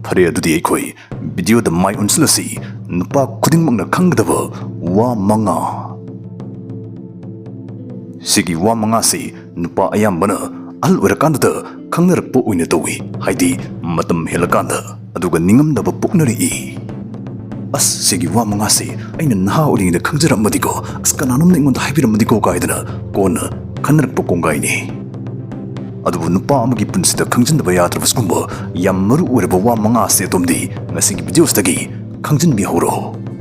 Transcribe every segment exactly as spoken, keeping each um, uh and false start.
ꯐꯔꯦ, ꯑꯗꯨꯗꯤ ꯑꯩꯈꯣꯏ ꯚꯤꯗꯤꯑꯣꯗ ꯃꯥꯏ ꯑꯣꯟꯁꯤꯜꯂꯁꯤ꯫ ꯅꯨꯄꯥ ꯈꯨꯗꯤꯡꯃꯛꯅ ꯈꯪꯒꯗꯕ ꯋꯥ ꯃꯉꯥ꯫ ꯁꯤꯒꯤ ꯋꯥ ꯃꯉꯥꯁꯤ ꯅꯨꯄꯥ ꯑꯌꯥꯝꯕꯅ ꯑꯍꯜ ꯑꯣꯏꯔꯀꯥꯟꯗꯗ ꯈꯪꯅꯔꯛꯄ ꯑꯣꯏꯅ ꯇꯧꯏ, ꯍꯥꯏꯗꯤ ꯃꯇꯝ ꯍꯦꯜꯂꯀꯥꯟꯗ, ꯑꯗꯨꯒ ꯅꯤꯡꯉꯝꯗꯕ ꯄꯣꯛꯅꯔꯛꯏ꯫ "ꯑꯁ, ꯁꯤꯒꯤ ꯋꯥ ꯃꯉꯥꯁꯤ ꯑꯩꯅ ꯅꯍꯥ ꯑꯣꯏꯔꯤꯉꯩꯗ ꯈꯪꯖꯔꯝꯃꯗꯤꯀꯣ, ꯑꯁ, ꯀꯅꯥꯅꯣꯝꯅ ꯑꯩꯉꯣꯟꯗ ꯍꯥꯏꯕꯤꯔꯝꯃꯗꯤꯀꯣ" ꯀꯥꯏꯗꯅ ꯀꯣꯟꯅ ꯈꯟꯅꯔꯛꯄ ꯀꯣꯡꯒꯥꯏꯅꯤ꯫ ꯑꯗꯨꯕꯨ ꯅꯨꯄꯥ ꯑꯃꯒꯤ ꯄꯨꯟꯁꯤꯗ ꯈꯪꯖꯤꯟꯗꯕ ꯌꯥꯗ꯭ꯔꯕ ꯁꯤꯒꯨꯝꯕ ꯌꯥꯝ ꯃꯔꯨ ꯑꯣꯏꯔꯕ ꯋꯥ ꯃꯉꯥꯁꯦ ꯑꯗꯣꯝꯗꯤ ꯉꯁꯤꯒꯤ ꯚꯤꯗꯤꯑꯣꯁꯤꯗꯒꯤ ꯈꯪꯖꯤꯟꯕꯤꯍꯧꯔꯣ꯫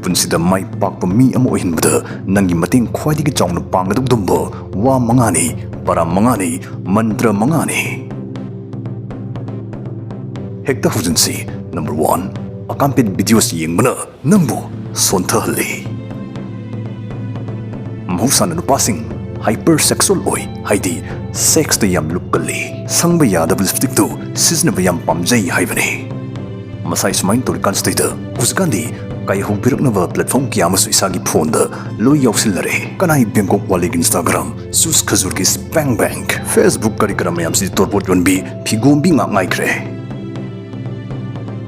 ꯄꯨꯟꯁꯤꯗ ꯃꯥꯏ ꯄꯥꯛꯄ ꯃꯤ ꯑꯃ ꯑꯣꯏꯍꯟꯕꯗ ꯅꯪꯒꯤ ꯃꯇꯦꯡ ꯈ꯭ꯋꯥꯏꯗꯒꯤ ꯆꯥꯎꯅ ꯄꯥꯡꯒꯗꯧꯕ ꯋꯥ ꯃꯉꯥꯅꯤ, ꯄꯔꯥ ꯃꯉꯥꯅꯤ, ꯃꯟꯇ꯭ꯔ ꯃꯉꯥꯅꯤ꯫ ꯍꯦꯛꯇ ꯍꯧꯖꯤꯟꯁꯤ꯫ ꯅꯝꯕꯔ ꯋꯥꯟ, ꯑꯀꯥꯝꯄꯦꯠ ꯚꯤꯗꯤꯑꯣꯁꯤ ꯌꯦꯡꯕꯅ ꯅꯪꯕꯨ ꯁꯣꯟꯊꯍꯜꯂꯤ꯫ ꯃꯍꯧꯁꯥꯅ ꯅꯨꯄꯥꯁꯤꯡ ꯍꯥꯏꯄꯔ ꯁꯦꯛꯁꯨꯑꯦꯜ ꯑꯣꯏ, ꯍꯥꯏꯗꯤ ꯁꯦꯛꯁꯇ ꯌꯥꯝ ꯂꯨꯞꯀꯜꯂꯤ꯫ ꯁꯪꯕ ꯌꯥꯗꯕ ꯂꯤꯞꯁꯇꯤꯛꯇꯨ ꯁꯤꯖꯤꯟꯅꯕ ꯌꯥꯝ ꯄꯥꯝꯖꯩ ꯍꯥꯏꯕꯅꯤ꯫ ꯃꯁꯥꯏ ꯁꯨꯃꯥꯏꯅ ꯇꯧꯔꯤꯀꯥꯟꯁꯤꯗꯩꯗ ꯍꯧꯖꯤꯛꯀꯥꯟꯗꯤ ꯀꯥꯏꯍꯧꯕꯤꯔꯛꯅꯕ ꯄ꯭ꯂꯦꯠꯐꯣꯝ ꯀꯌꯥ ꯑꯃꯁꯨ ꯏꯁꯥꯒꯤ ꯐꯣꯟꯗ ꯂꯣꯏ ꯌꯥꯎꯁꯤꯜꯂꯔꯦ꯫ ꯀꯅꯥꯏ ꯕꯦꯡꯀꯣꯛ ꯋꯥꯂꯤꯒꯤ ꯏꯟꯁꯇꯥꯒ꯭ꯔꯥꯝ, ꯁꯨꯁ ꯈꯖꯨꯔꯒꯤ ꯁ꯭ꯄꯦꯡ ꯕꯦꯡ, ꯐꯦꯁꯕꯨꯛ ꯀꯔꯤ ꯀꯔꯥ ꯃꯌꯥꯝꯁꯤ ꯇꯣꯔꯕꯣꯠ ꯌꯣꯟꯕꯤ, ꯐꯤꯒꯣꯝꯕꯤ ꯉꯥꯛ ꯉꯥꯏꯈ꯭ꯔꯦ꯫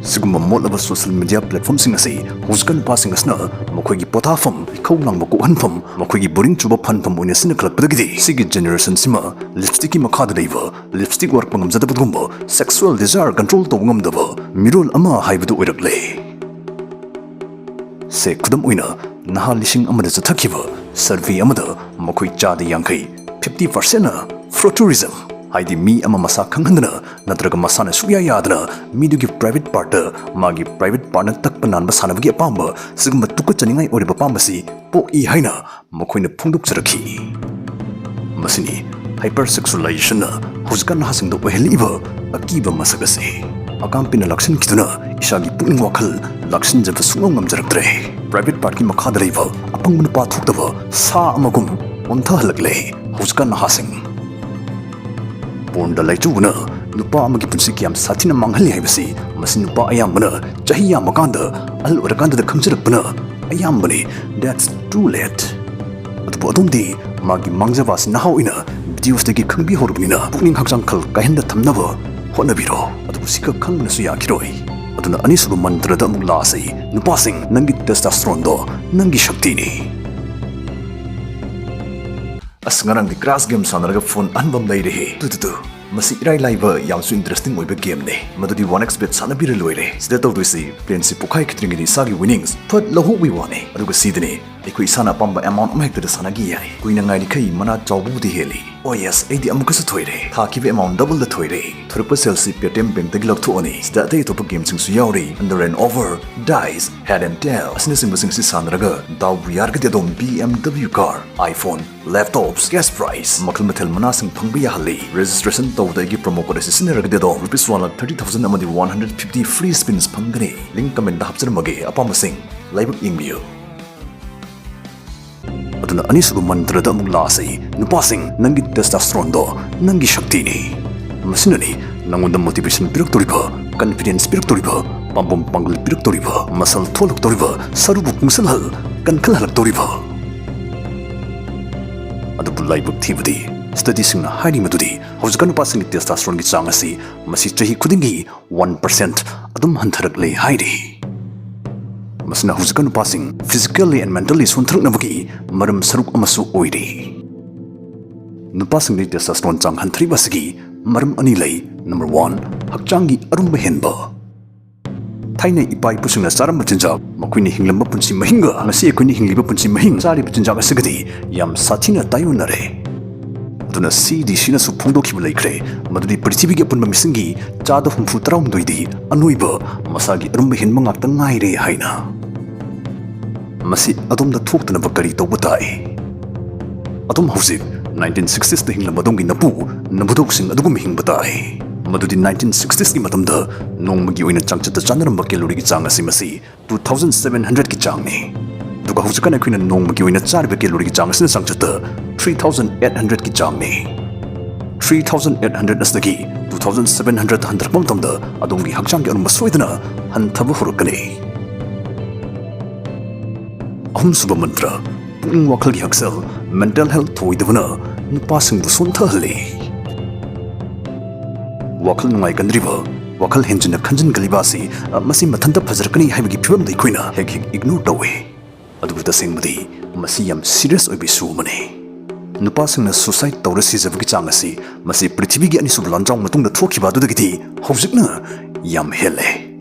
ꯁꯤꯒꯨꯝꯕ ꯃꯣꯠꯂꯕ ꯁꯣꯁꯤꯌꯦꯜ ꯃꯤꯗꯤꯌꯥ ꯄ꯭ꯂꯦꯠꯐꯣꯝꯁꯤꯡ ꯑꯁꯤ ꯍꯧꯖꯤꯛꯀꯥꯟ ꯅꯨꯄꯥꯁꯤꯡ ꯑꯁꯤꯅ ꯃꯈꯣꯏꯒꯤ ꯄꯣꯊꯥꯐꯝ, ꯏꯈꯧ ꯂꯥꯡꯕ ꯀꯣꯛꯍꯟꯐꯝ, ꯃꯈꯣꯏꯒꯤ ꯕꯣꯔꯤꯡ ꯆꯨꯕ ꯐꯟꯐꯝ ꯑꯣꯏꯅ ꯁꯤꯖꯤꯟꯅꯈꯠꯂꯛꯄꯗꯒꯤꯗꯤ ꯁꯤꯒꯤ ꯖꯦꯅꯦꯔꯦꯁꯟꯁꯤꯃ ꯂꯤꯞꯁꯇꯤꯛꯀꯤ ꯃꯈꯥꯗ ꯂꯩꯕ, ꯂꯤꯞꯁꯇꯤꯛ ꯋꯥꯔꯛꯄ ꯉꯝꯖꯗꯕꯒꯨꯝꯕ, ꯁꯦꯛꯁꯨꯑꯦꯜ ꯗꯤꯖꯥꯌꯔ ꯀꯟꯇ꯭ꯔꯣꯜ ꯇꯧꯕ ꯉꯝꯗꯕ ꯃꯤꯔꯣꯜ ꯑꯃ ꯍꯥꯏꯕꯗꯨ ꯑꯣꯏꯔꯛꯂꯦ꯫ ꯁꯦ, ꯈꯨꯗꯝ ꯑꯣꯏꯅ, ꯅꯍꯥ ꯂꯤꯁꯤꯡ ꯑꯃꯗ ꯆꯠꯊꯈꯤꯕ ꯁꯔꯚꯦ ꯑꯃꯗ ꯃꯈꯣꯏ ꯆꯥꯗ ꯌꯥꯡꯈꯩ, ꯐꯤꯐꯇꯤ ꯄꯥꯔꯁꯦꯟꯅ ꯐ꯭ꯔꯣꯇꯨꯔꯤꯖꯝ, ꯍꯥꯏꯗꯤ ꯃꯤ ꯑꯃ ꯃꯁꯥ ꯈꯪꯍꯟꯗꯅ ꯅꯠꯇ꯭ꯔꯒ ꯃꯁꯥꯅ ꯁꯨꯛꯌꯥ ꯌꯥꯗꯅ ꯃꯤꯗꯨꯒꯤ ꯄ꯭ꯔꯥꯏꯚꯦꯠ ꯄꯥꯔꯠꯇ, ꯃꯥꯒꯤ ꯄ꯭ꯔꯥꯏꯚꯦꯠ ꯄꯥꯔꯠꯅ ꯇꯛꯄ ꯅꯥꯟꯕ ꯁꯥꯟꯅꯕꯒꯤ ꯑꯄꯥꯝꯕ, ꯁꯤꯒꯨꯝꯕ ꯇꯨꯀꯠꯆꯅꯤꯡꯉꯥꯏ ꯑꯣꯏꯔꯕ ꯑꯄꯥꯝꯕꯁꯤ ꯄꯣꯛꯏ ꯍꯥꯏꯅ ꯃꯈꯣꯏꯅ ꯐꯣꯡꯗꯣꯛꯆꯔꯛꯈꯤ꯫ ꯃꯁꯤꯅꯤ ꯍꯥꯏꯄꯔ ꯁꯦꯛꯁꯨꯑꯦꯂꯥꯏꯖꯦꯁꯟꯅ ꯍꯧꯖꯤꯛꯀꯥꯟ ꯅꯍꯥꯁꯤꯡꯗ ꯑꯣꯏꯍꯜꯂꯛꯏꯕ ꯑꯀꯤꯕ ꯃꯁꯛ ꯑꯁꯤ꯫ ꯑꯀꯥꯝꯄꯤꯅ ꯂꯥꯛꯁꯤꯟꯈꯤꯗꯨꯅ ꯏꯁꯥꯒꯤ ꯄꯨꯛꯅꯤꯡ ꯋꯥꯈꯜ ꯂꯥꯛꯁꯤꯟꯖꯕ ꯁꯨꯡꯉꯝ ꯉꯝꯖꯔꯛꯇ꯭ꯔꯦ꯫ ꯄ꯭ꯔꯥꯏꯚꯦꯠ ꯄꯥꯔꯠꯀꯤ ꯃꯈꯥꯗ ꯂꯩꯕ ꯑꯄꯪꯕ ꯅꯨꯄꯥ ꯊꯣꯛꯇꯕ ꯁꯥ ꯑꯃꯒꯨꯝ ꯑꯣꯟꯊꯍꯜꯂꯛꯂꯦ ꯍꯧꯖꯤꯛꯀꯥꯟ ꯅꯍꯥꯁꯤꯡ꯫ ꯄꯣꯔꯟꯗ ꯂꯥꯏꯆꯨꯕꯅ ꯅꯨꯄꯥ ꯑꯃꯒꯤ ꯄꯨꯟꯁꯤ ꯀꯌꯥꯝ ꯁꯥꯊꯤꯅ ꯃꯥꯡꯍꯜꯂꯤ ꯍꯥꯏꯕꯁꯤ ꯃꯁꯤ ꯅꯨꯄꯥ ꯑꯌꯥꯝꯕꯅ ꯆꯍꯤ ꯌꯥꯝꯃꯀꯥꯟꯗ, ꯑꯍꯜ ꯑꯣꯏꯔꯀꯥꯟꯗꯗ ꯈꯪꯖꯔꯛꯄꯅ ꯑꯌꯥꯝꯕꯅꯤ꯫ That's too late. ꯑꯗꯨꯕꯨ ꯑꯗꯣꯝꯗꯤ ꯃꯥꯒꯤ ꯃꯥꯡꯖꯕ ꯑꯁꯤ ꯅꯍꯥ ꯑꯣꯏꯅ ꯚꯤꯗꯤꯑꯣꯁꯤꯗꯒꯤ ꯈꯪꯕꯤꯍꯧꯔꯕꯅꯤꯅ ꯄꯨꯛꯅꯤꯡ ꯍꯛꯆꯥꯡ ꯈꯜ ꯀꯥꯏꯍꯟꯗ ꯊꯝꯅꯕ ꯍꯣꯠꯅꯕꯤꯔꯣ꯫ ꯑꯗꯨꯕꯨ ꯁꯤꯈꯛ ꯈꯪꯗꯨꯅꯁꯨ ꯌꯥꯈꯤꯔꯣꯏ꯫ ꯑꯗꯨꯅ ꯑꯅꯤꯁꯨꯕ ꯃꯟꯇ꯭ꯔꯗ ꯑꯃꯨꯛ ꯂꯥꯛꯑꯁꯤ꯫ ꯅꯨꯄꯥꯁꯤꯡ, ꯅꯪꯒꯤ testosterone ꯗꯣ ꯅꯪꯒꯤ ꯁꯛꯇꯤꯅꯤ꯫ ꯑꯁ, ꯉꯔꯥꯡꯗꯤ crash game ꯁꯥꯟꯅꯔꯒ phone ꯑꯍꯟꯕ ꯑꯃ ꯂꯩꯔꯦꯍꯦ꯫ Two, two, two. ꯃꯁꯤ ꯏꯔꯥꯏ ꯂꯥꯏꯕ, ꯌꯥꯝꯁꯨ interesting ꯑꯣꯏꯕ game ꯅꯦ꯫ ꯃꯗꯨꯗꯤ one x bet ꯁꯥꯟꯅꯕꯤꯔ ꯂꯣꯏꯔꯦ꯫ ꯁꯤꯗ ꯇꯧꯗꯣꯏꯁꯤ, plane ꯁꯤ ꯄꯣꯛꯈꯥꯏꯈꯤꯗ꯭ꯔꯤꯉꯩꯗ ꯏꯁꯥꯒꯤ winnings ꯐꯠ ꯂꯧꯍꯧꯕꯒꯤ ꯋꯥꯅꯤ꯫ ꯑꯗꯨꯒ ꯁꯤꯗꯅꯤ ꯑꯩꯈꯣꯏ ꯏꯁꯥꯅ ꯑꯄꯥꯝꯕ amount ꯑꯃ ꯍꯦꯛꯇꯗ ꯁꯥꯟꯅꯈꯤ ꯌꯥꯏ꯫ ꯀꯨꯏꯅ ꯉꯥꯏꯔꯤꯈꯩ ꯃꯅꯥ ꯆꯥꯎꯕꯕꯨꯗꯤ ꯍꯦꯜꯂꯤ꯫ Oh yes, ꯑꯩꯗꯤ ꯑꯃꯨꯛꯀꯁꯨ ꯊꯣꯏꯔꯦ꯫ ꯊꯥꯈꯤꯕ amount double ꯗ ꯊꯣꯏꯔꯦ꯫ ꯊꯣꯔꯛꯄ ꯁꯦꯜꯁꯤ Paytm bank ꯇꯒꯤ ꯂꯧꯊꯣꯛꯑꯅꯤ꯫ ꯁꯤꯗ ꯑꯇꯩ ꯑꯇꯣꯞꯄ game ꯁꯤꯡꯁꯨ ꯌꯥꯎꯔꯤ꯫ Under and over, dice, head and tail ꯑꯁꯤꯅꯆꯤꯡꯕꯁꯤꯡ ꯑꯁꯤ ꯁꯥꯟꯅꯔꯒ ꯗꯥꯎꯕꯨ ꯌꯥꯔꯒꯗꯤ ꯑꯗꯣꯝ B M W car, iPhone, laptops, cash prize ꯃꯈꯜ ꯃꯊꯦꯜ ꯃꯅꯥꯁꯤꯡ ꯐꯪꯕ ꯌꯥꯍꯜꯂꯤ꯫ Registration ꯇꯧꯕꯗ ꯑꯩꯒꯤ promo code ꯑꯁꯤ ꯁꯤꯖꯤꯟꯅꯔꯒꯗꯤ ꯑꯗꯣꯝ rupees one lakh thirty thousand ꯑꯃꯗꯤ one hundred fifty free spins ꯐꯪꯒꯅꯤ꯫ Link comment ꯇ ꯍꯥꯞꯆꯔꯝꯃꯒꯦ, ꯑꯄꯥꯝꯕꯁꯤꯡ ꯂꯥꯏꯕꯛ ꯌꯦꯡꯕꯤꯌꯨ꯫ ꯑꯗꯨꯅ ꯑꯅꯤꯁꯨꯕ ꯃꯟꯇ꯭ꯔꯗ ꯑꯃꯨꯛ ꯂꯥꯛꯑꯁꯤ꯫ ꯅꯨꯄꯥꯁꯤꯡ, ꯅꯪꯒꯤ testosterone ꯗꯣ ꯅꯪꯒꯤ ꯁꯛꯇꯤꯅꯤ꯫ ꯃꯁꯤꯅꯅꯤ ꯅꯪꯉꯣꯟꯗ motivation ꯄꯤꯔꯛꯇꯧꯔꯤꯕ, confidence ꯄꯤꯔꯛꯇꯧꯔꯤꯕ, ꯄꯥꯝꯕꯣꯝ ꯄꯥꯡꯒꯜ ꯄꯤꯔꯛꯇꯧꯔꯤꯕ, muscle ꯊꯣꯛꯂꯛꯇꯧꯔꯤꯕ, ꯁꯔꯨꯕꯨ ꯀꯨꯡꯁꯜꯍꯜ, ꯀꯟꯈꯠꯍꯜꯂꯛꯇꯧꯔꯤꯕ꯫ ꯑꯗꯨꯕꯨ ꯂꯥꯏꯕꯛ ꯊꯤꯕꯗꯤ, study ꯁꯤꯡꯅ ꯍꯥꯏꯔꯤ ꯃꯗꯨꯗꯤ ꯍꯧꯖꯤꯛꯀꯥꯟ ꯅꯨꯄꯥꯁꯤꯡꯒꯤ testosterone ꯒꯤ ꯆꯥꯡ ꯑꯁꯤ ꯃꯁꯤ ꯆꯍꯤ ꯈꯨꯗꯤꯡꯒꯤ one percent ꯑꯗꯨꯝ ꯍꯟꯊꯔꯛꯂꯦ ꯍꯥꯏꯔꯤ꯫ ꯃꯁꯤꯅ ꯍꯧꯖꯤꯛꯀꯥꯟ ꯅꯨꯄꯥꯁꯤꯡ physically and mentally ꯁꯣꯟꯊꯔꯛꯅꯕꯒꯤ ꯃꯔꯝ ꯁꯔꯨꯛ ꯑꯃꯁꯨ ꯑꯣꯏꯔꯤ꯫ ꯅꯨꯄꯥꯁꯤꯡꯗ testosterone ꯆꯥꯡ ꯍꯟꯊꯔꯤꯕ ꯑꯁꯤꯒꯤ ꯃꯔꯝ ꯑꯅꯤ ꯂꯩ꯫ Number one, ꯍꯛꯆꯥꯡꯒꯤ ꯑꯔꯨꯝꯕ ꯍꯦꯟꯕ꯫ ꯊꯥꯏꯅ ꯏꯄꯥ ꯏꯄꯨꯁꯤꯡꯅ ꯆꯥꯔꯝꯕ ꯆꯤꯟꯖꯥꯛ, ꯃꯈꯣꯏꯅ ꯍꯤꯡꯂꯝꯕ ꯄꯨꯟꯁꯤ ꯃꯍꯤꯡꯒ ꯉꯁꯤ ꯑꯩꯈꯣꯏꯅ ꯍꯤꯡꯂꯤꯕ ꯄꯨꯟꯁꯤ ꯃꯍꯤꯡ ꯆꯥꯔꯤꯕ ꯆꯤꯟꯖꯥꯛ ꯑꯁꯤꯒꯗꯤ ꯌꯥꯝ ꯁꯥꯊꯤꯅ ꯇꯥꯏꯑꯣꯟꯅꯔꯦ꯫ ꯑꯗꯨꯅ C D C ꯅꯁꯨ ꯐꯣꯡꯗꯣꯛꯈꯤꯕ ꯂꯩꯈ꯭ꯔꯦ, ꯃꯗꯨꯗꯤ ꯄ꯭ꯔꯤꯊꯤꯕꯤꯒꯤ ꯑꯄꯨꯟꯕ ꯃꯤꯁꯤꯡꯒꯤ ꯆꯥꯗ ꯍꯨꯝꯐꯨ ꯇꯔꯥꯍꯨꯝꯗꯣꯏꯗꯤ ꯑꯅꯣꯏꯕ, ꯃꯁꯥꯒꯤ ꯑꯔꯨꯝꯕ ꯍꯦꯟꯕ ꯉꯥꯛꯇ ꯉꯥꯏꯔꯦ ꯍꯥꯏꯅ꯫ ꯃꯁꯤ ꯑꯗꯣꯝꯗ ꯊꯣꯛꯇꯅꯕ ꯀꯔꯤ ꯇꯧꯕ ꯇꯥꯏ? ꯑꯗꯣꯝ ꯍꯧꯖꯤꯛ nineteen sixties ꯇ ꯍꯤꯡꯂꯝꯕ ꯑꯗꯣꯝꯒꯤ ꯅꯄꯨ ꯅꯄꯨꯗꯧꯁꯤꯡ ꯑꯗꯨꯒꯨꯝ ꯍꯤꯡꯕ ꯇꯥꯏ, ꯃꯗꯨꯗꯤ nineteen sixties ꯀꯤ ꯃꯇꯝꯗ ꯅꯣꯡꯃꯒꯤ ꯑꯣꯏꯅ ꯆꯥꯡꯆꯠꯇ ꯆꯥꯅꯔꯝꯕ calorie ꯒꯤ ꯆꯥꯡ ꯑꯁꯤ ꯃꯁꯤ two thousand seven hundred ꯀꯤ ꯆꯥꯡꯅꯤ꯫ ꯑꯗꯨꯒ ꯍꯧꯖꯤꯛꯀꯥꯟ ꯑꯩꯈꯣꯏꯅ ꯅꯣꯡꯃꯒꯤ ꯑꯣꯏꯅ ꯆꯥꯔꯤꯕ calorie ꯒꯤ ꯆꯥꯡ ꯑꯁꯤꯅ ꯆꯥꯡꯆꯠꯇ three thousand eight hundred ꯀꯤ ꯆꯥꯡꯅꯤ꯫ Three thousand eight hundred ꯑꯁꯤꯗꯒꯤ two thousand seven hundred ꯍꯟꯊꯔꯛꯄ ꯃꯇꯝꯗ ꯑꯗꯣꯝꯒꯤ ꯍꯛꯆꯥꯡꯒꯤ ꯑꯔꯨꯝꯕ ꯁꯣꯏꯗꯅ ꯍꯟꯊꯕ ꯍꯧꯔꯛꯀꯅꯤ꯫ ꯑꯍꯨꯝꯁꯨꯕ ꯃꯟꯇ꯭ꯔ, ꯄꯨꯛꯅꯤꯡ ꯋꯥꯈꯜꯒꯤ ꯍꯛꯁꯦꯜ, mental health ꯊꯧꯑꯣꯏꯗꯕꯅ ꯅꯨꯄꯥꯁꯤꯡꯕꯨ ꯁꯣꯟꯊꯍꯜꯂꯤ꯫ ꯋꯥꯈꯜ ꯅꯨꯡꯉꯥꯏꯒꯟꯗ꯭ꯔꯤꯕ, ꯋꯥꯈꯜ ꯍꯦꯟꯖꯤꯟꯅ ꯈꯟꯖꯤꯟꯒꯜꯂꯤꯕ ꯑꯁꯤ, ꯑ, ꯃꯁꯤ ꯃꯊꯟꯇ ꯐꯖꯔꯛꯀꯅꯤ ꯍꯥꯏꯕꯒꯤ ꯐꯤꯕꯝꯗ ꯑꯩꯈꯣꯏꯅ ꯍꯦꯛ ꯍꯦꯛ ꯏꯒꯅꯣꯔ ꯇꯧꯏ꯫ ꯑꯗꯨꯕꯨ ꯇꯁꯦꯡꯕꯗꯤ ꯃꯁꯤ ꯌꯥꯝ ꯁꯤꯔꯤꯌꯁ ꯑꯣꯏꯕ ꯏꯁꯨ ꯑꯃꯅꯤ꯫ ꯅꯨꯄꯥꯁꯤꯡꯅ ꯁꯨꯁꯥꯏꯗ ꯇꯧꯔ ꯁꯤꯖꯕꯒꯤ ꯆꯥꯡ ꯑꯁꯤ ꯃꯁꯤ ꯄ꯭ꯔꯤꯊꯤꯕꯤꯒꯤ ꯑꯅꯤꯁꯨꯕ ꯂꯥꯟꯖꯥꯎ ꯃꯇꯨꯡꯗ ꯊꯣꯛꯈꯤꯕ ꯑꯗꯨꯗꯒꯤꯗꯤ ꯍꯧꯖꯤꯛꯅ ꯌꯥꯝ ꯍꯦꯜꯂꯦ꯫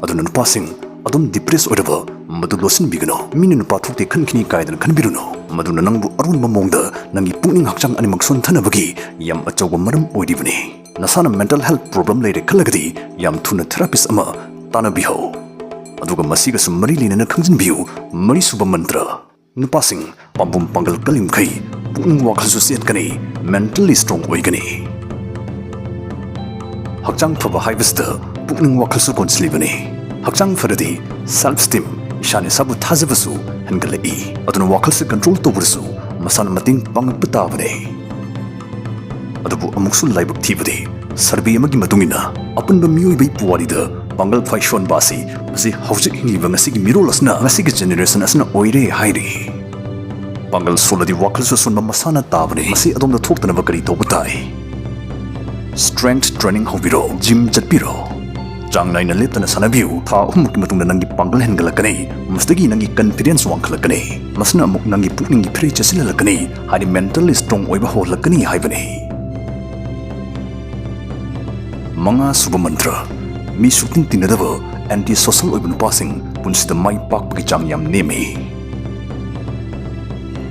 ꯑꯗꯨꯅ ꯅꯨꯄꯥꯁꯤꯡ ꯑꯗꯨꯝ ꯗꯤꯄ꯭ꯔꯦꯁ ꯑꯣꯏꯔꯕ ꯃꯗꯨ ꯂꯣꯠꯁꯤꯟꯕꯤꯒꯅꯨ꯫ ꯃꯤꯅ ꯅꯨꯄꯥ ꯊꯣꯛꯇꯦ ꯈꯟꯈꯤꯅꯤ ꯀꯥꯏꯗꯅ ꯈꯟꯕꯤꯔꯨꯅꯨ꯫ ꯃꯗꯨꯅ ꯅꯪꯕꯨ ꯑꯔꯣꯟꯕ ꯃꯑꯣꯡꯗ ꯅꯪꯒꯤ ꯄꯨꯛꯅꯤꯡ ꯍꯛꯆꯥꯡ ꯑꯅꯤꯃꯛ ꯁꯣꯟꯊꯅꯕꯒꯤ ꯌꯥꯝ ꯑꯆꯧꯕ ꯃꯔꯝ ꯑꯣꯏꯔꯤꯕꯅꯤ꯫ ꯅꯁꯥꯅ ꯃꯦꯟꯇꯜ ꯍꯦꯜꯊ ꯄ꯭ꯔꯣꯕ꯭ꯂꯦꯝ ꯂꯩꯔꯦ ꯈꯜꯂꯒꯗꯤ ꯌꯥꯝ ꯊꯨꯅ ꯊꯦꯔꯥꯄꯤꯁ ꯑꯃ ꯇꯥꯟꯅꯕꯤꯍꯧ꯫ ꯑꯗꯨꯒ ꯃꯁꯤꯒꯁꯨ ꯃꯔꯤ ꯂꯩꯅꯅ ꯈꯪꯖꯤꯟꯕꯤꯌꯨ, ꯃꯔꯤꯁꯨꯕ ꯃꯟꯇ꯭ꯔ꯫ ꯅꯨꯄꯥꯁꯤꯡ, ꯄꯥꯝꯕꯣꯝ ꯄꯥꯡꯒꯜ ꯀꯜꯂꯤꯃꯈꯩ ꯄꯨꯛꯅꯤꯡ ꯋꯥꯈꯜꯁꯨ ꯆꯦꯠꯀꯅꯤ, ꯃꯦꯟꯇꯜꯂꯤ ꯁ꯭ꯇ꯭ꯔꯣꯡ ꯑꯣꯏꯒꯅꯤ꯫ ꯍꯛꯆꯥꯡ ꯐꯕ ꯍꯥꯏꯕꯁꯤꯗ ꯄꯨꯛꯅꯤꯡ ꯋꯥꯈꯜꯁꯨ ꯀꯣꯟꯁꯤꯜꯂꯤꯕꯅꯤ꯫ ꯍꯛꯆꯥꯡ ꯐꯔꯗꯤ ꯁꯦꯜꯐ ꯁ꯭ꯇꯤꯝ, ꯏꯁꯥꯅ ꯏꯁꯥꯕꯨ ꯊꯥꯖꯕꯁꯨ ꯍꯦꯟꯒꯠꯂꯛꯏ꯫ ꯑꯗꯨꯅ ꯋꯥꯈꯜꯁꯦ ꯀꯟꯇ꯭ꯔꯣꯜ ꯇꯧꯕꯗꯁꯨ ꯃꯁꯥꯅ ꯃꯇꯦꯡ ꯄꯥꯡꯉꯛꯄ ꯇꯥꯕꯅꯤ꯫ ꯑꯗꯨꯕꯨ ꯑꯃꯨꯛꯁꯨ ꯂꯥꯏꯕꯛ ꯊꯤꯕꯗꯤ, ꯁꯔꯚꯦ ꯑꯃꯒꯤ ꯃꯇꯨꯡ ꯏꯟꯅ, ꯑꯄꯨꯟꯕ ꯃꯤꯑꯣꯏꯕꯒꯤ ꯄꯨꯋꯥꯔꯤꯗ ꯄꯥꯡꯒꯜ ꯈ꯭ꯋꯥꯏ ꯁꯣꯟꯕ ꯑꯁꯤ ꯃꯁꯤ ꯍꯧꯖꯤꯛ ꯍꯤꯡꯂꯤꯕ ꯉꯁꯤꯒꯤ ꯃꯤꯔꯣꯜ ꯑꯁꯤꯅ, ꯉꯁꯤꯒꯤ ꯖꯦꯅꯦꯔꯦꯁꯟ ꯑꯁꯤꯅ ꯑꯣꯏꯔꯦ ꯍꯥꯏꯔꯤ꯫ ꯄꯥꯡꯒꯜ ꯁꯣꯜꯂꯗꯤ ꯋꯥꯈꯜꯁꯨ ꯁꯣꯟꯕ ꯃꯁꯥꯅ ꯇꯥꯕꯅꯤ꯫ ꯃꯁꯤ ꯑꯗꯣꯝꯗ ꯊꯣꯛꯇꯅꯕ ꯀꯔꯤ ꯇꯧꯕ ꯇꯥꯏ? ꯁ꯭ꯇ꯭ꯔꯦꯡꯊ ꯇ꯭ꯔꯦꯅꯤꯡ ꯍꯧꯕꯤꯔꯣ, ꯖꯤꯝ ꯆꯠꯄꯤꯔꯣ꯫ ꯆꯥꯡ ꯅꯥꯏꯅ ꯂꯦꯞꯇꯅ ꯁꯥꯟꯅꯕꯤꯌꯨ꯫ ꯊꯥ ꯑꯍꯨꯝꯃꯨꯛꯀꯤ ꯃꯇꯨꯡꯗ ꯅꯪꯒꯤ ꯄꯥꯡꯒꯜ ꯍꯦꯟꯒꯠꯂꯛꯀꯅꯤ꯫ ꯃꯁꯤꯗꯒꯤ ꯅꯪꯒꯤ ꯀꯟꯐꯤꯗꯦꯟꯁ ꯋꯥꯡꯈꯠꯂꯛꯀꯅꯤ꯫ ꯃꯁꯤꯅ ꯑꯃꯨꯛ ꯅꯪꯒꯤ ꯄꯨꯛꯅꯤꯡꯒꯤ ꯐꯤꯔꯦ ꯆꯦꯠꯁꯤꯜꯍꯜꯂꯛꯀꯅꯤ, ꯍꯥꯏꯗꯤ ꯃꯦꯟꯇꯜꯂꯤ ꯁ꯭ꯇ꯭ꯔꯣꯡ ꯑꯣꯏꯕ ꯍꯧꯍꯜꯂꯛꯀꯅꯤ ꯍꯥꯏꯕꯅꯤ꯫ ꯃꯉꯥꯁꯨꯕ ꯃꯟꯇ꯭ꯔ, ꯃꯤ ꯁꯨꯛꯇꯤꯟ ꯇꯤꯟꯅꯗꯕ ꯑꯦꯟꯇꯤ ꯁꯣꯁꯦꯜ ꯑꯣꯏꯕ ꯅꯨꯄꯥꯁꯤꯡ ꯄꯨꯟꯁꯤꯗ ꯃꯥꯏ ꯄꯥꯛꯄꯒꯤ ꯆꯥꯡ ꯌꯥꯝ ꯅꯦꯝꯃꯤ꯫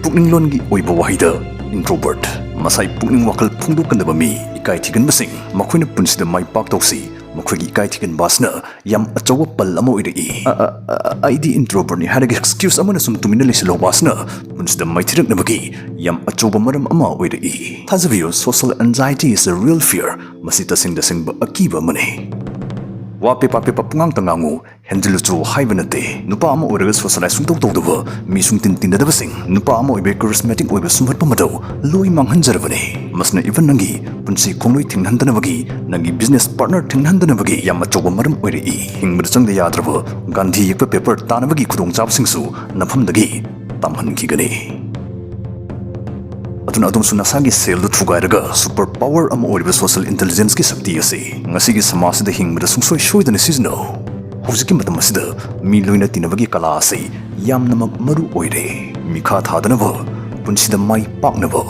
ꯄꯨꯛꯅꯤꯡꯂꯣꯟꯒꯤ ꯑꯣꯏꯕ ꯋꯥꯍꯩꯗ ꯏꯟꯇ꯭ꯔꯣꯕꯔꯠ, ꯃꯁꯥꯏ ꯄꯨꯛꯅꯤꯡ ꯋꯥꯈꯜ ꯐꯣꯡꯗꯣꯛꯀꯟꯗꯕ ꯃꯤ, ꯏꯀꯥꯏ ꯊꯤꯒꯟꯕꯁꯤꯡ, ꯃꯈꯣꯏꯅ ꯄꯨꯟꯁꯤꯗ ꯃꯥꯏ ꯄꯥꯛꯇꯧꯁꯤ꯫ ꯃꯈꯣꯏꯒꯤ ꯏꯀꯥꯏ ꯊꯤꯒꯟꯕ ꯑꯁꯤꯅ ꯌꯥꯝ ꯑꯆꯧꯕ ꯄꯜ ꯑꯃ ꯑꯣꯏꯔꯛꯏ꯫ "ꯑ, ꯑ, ꯑ, ꯑꯩꯗꯤ ꯏꯟꯇ꯭ꯔꯣꯕꯔꯠꯅꯤ" ꯍꯥꯏꯔꯒ ꯑꯦꯛꯁꯀ꯭ꯌꯨꯁ ꯑꯃꯅ ꯁꯨꯝ ꯇꯨꯃꯤꯟꯅ ꯂꯩꯁꯤꯜꯍꯧꯕ ꯑꯁꯤꯅ ꯄꯨꯟꯁꯤꯗ ꯃꯥꯏꯊꯤꯔꯛꯅꯕꯒꯤ ꯌꯥꯝ ꯑꯆꯧꯕ ꯃꯔꯝ ꯑꯃ ꯑꯣꯏꯔꯛꯏ꯫ ꯊꯥꯖꯕꯤꯌꯨ, social anxiety is a real fear꯫ ꯃꯁꯤ ꯇꯁꯦꯡ ꯇꯁꯦꯡꯕ ꯑꯀꯤꯕ ꯑꯃꯅꯤ꯫ ꯋꯥ ꯄꯦꯄꯥ ꯄꯦꯄꯥ ꯄꯨꯡꯉꯥꯡꯇ ꯉꯥꯡꯉꯨ, ꯍꯦꯟꯖꯤꯜꯂꯨ ꯆꯨ ꯍꯥꯏꯕ ꯅꯠꯇꯦ꯫ ꯅꯨꯄꯥ ꯑꯃ ꯑꯣꯏꯔꯒ ꯁꯣꯁꯤꯌꯦꯂꯥꯏꯁ ꯁꯨꯡꯇꯧ ꯇꯧꯗꯕ, ꯃꯤ ꯁꯨꯡꯇꯤꯟ ꯇꯤꯟꯅꯗꯕꯁꯤꯡ, ꯅꯨꯄꯥ ꯑꯃ ꯑꯣꯏꯕꯒꯤ ꯀꯔꯤꯁꯃꯦꯇꯤꯛ ꯑꯣꯏꯕ ꯁꯨꯝꯍꯠꯄ ꯃꯇꯧ ꯂꯣꯏ ꯃꯥꯡꯍꯟꯖꯔꯕꯅꯤ꯫ ꯃꯁꯤꯅ ꯏꯚꯟ ꯅꯪꯒꯤ ꯄꯨꯟꯁꯤ ꯈꯣꯡꯂꯣꯏ ꯊꯤꯡꯍꯟꯗꯅꯕꯒꯤ, ꯅꯪꯒꯤ ꯕꯤꯖꯤꯅꯦꯁ ꯄꯥꯔꯠꯅꯔ ꯊꯤꯡꯍꯟꯗꯅꯕꯒꯤ ꯌꯥꯝ ꯑꯆꯧꯕ ꯃꯔꯝ ꯑꯣꯏꯔꯛꯏ꯫ ꯍꯤꯡꯕꯗ ꯆꯪꯗ ꯌꯥꯗ꯭ꯔꯕ ꯒꯥꯟꯙꯤ ꯌꯦꯛꯄ ꯄꯦꯄꯔ ꯇꯥꯅꯕꯒꯤ ꯈꯨꯗꯣꯡꯆꯥꯕꯁꯤꯡꯁꯨ ꯅꯐꯝꯗꯒꯤ ꯇꯝꯍꯟꯈꯤꯒꯅꯤ꯫ ꯑꯗꯨꯅ ꯑꯗꯣꯝꯁꯨ ꯅꯁꯥꯒꯤ ꯁꯦꯜꯗꯨ ꯊꯨꯒꯥꯏꯔꯒ ꯁꯨꯄꯔ ꯄꯥꯋꯔ ꯑꯃ ꯑꯣꯏꯔꯤꯕ ꯁꯣꯁꯤꯌꯦꯜ ꯏꯟꯇꯦꯂꯤꯖꯦꯟꯁꯀꯤ ꯁꯛꯇꯤ ꯑꯁꯤ ꯉꯁꯤꯒꯤ ꯁꯃꯥꯖꯁꯤꯗ ꯍꯤꯡꯕꯗ ꯁꯨꯡꯁꯣꯏ ꯁꯣꯏꯗꯅ ꯁꯤꯖꯤꯟꯅꯧ꯫ ꯍꯧꯖꯤꯛꯀꯤ ꯃꯇꯝ ꯑꯁꯤꯗ ꯃꯤ ꯂꯣꯏꯅ ꯇꯤꯟꯅꯕꯒꯤ ꯀꯂꯥ ꯑꯁꯤ ꯌꯥꯝꯅꯃꯛ ꯃꯔꯨ ꯑꯣꯏꯔꯦ꯫ ꯃꯤꯈꯥ ꯊꯥꯗꯅꯕ, ꯄꯨꯟꯁꯤꯗ ꯃꯥꯏ ꯄꯥꯛꯅꯕ,